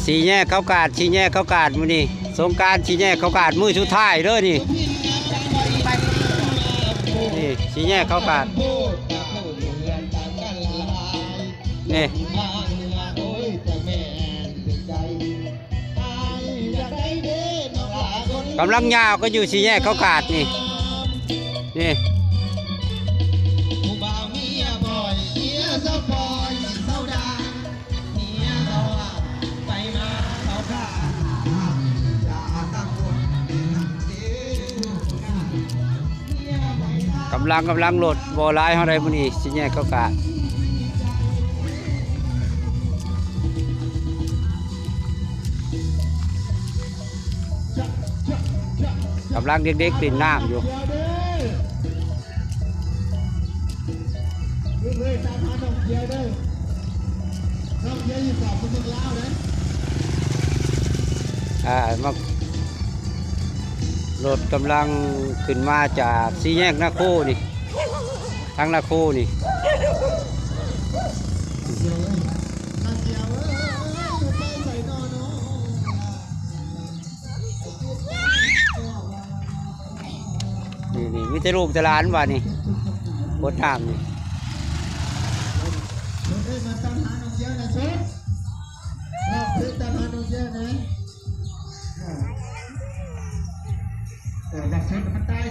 ສີ່ແຍກເຂົ້າກາດ ສີ່ແຍກເຂົ້າກາດ ມື້ນີ້ສົງການ ສີ່ແຍກເຂົ້າກາດ ມື້ສຸດທ້າຍເດີນີ້. ນີ້ສີ່ແຍກເຂົ້າກາດ ນີ້ ກຳລັງຍ່າວກັນຢູ່ສີ່ແຍກເຂົ້າກາດນີ້ ນີ້. ກຳລັງ ກຳລັງລົດບໍ່ຫຼາຍເທົ່າໃດມື້ນີ້ ສີ່ແຍກເຂົ້າກາດ. ກຳລັງເດັກໆຫຼິ້ນນ້ຳຢູ່ ອ່າ ມາ ລົດກຳລັງຂຶ້ນມາຈາກສີ່ແຍກນາໂຄນີ້ ທາງນາໂຄນີ້. ນີ້ໆ ມີແຕ່ລູກແຕ່ຫຼານບາດນີ້ ຫົດນ້ຳນີ້. ເອີ ບັກເສິດມັນຕາຍ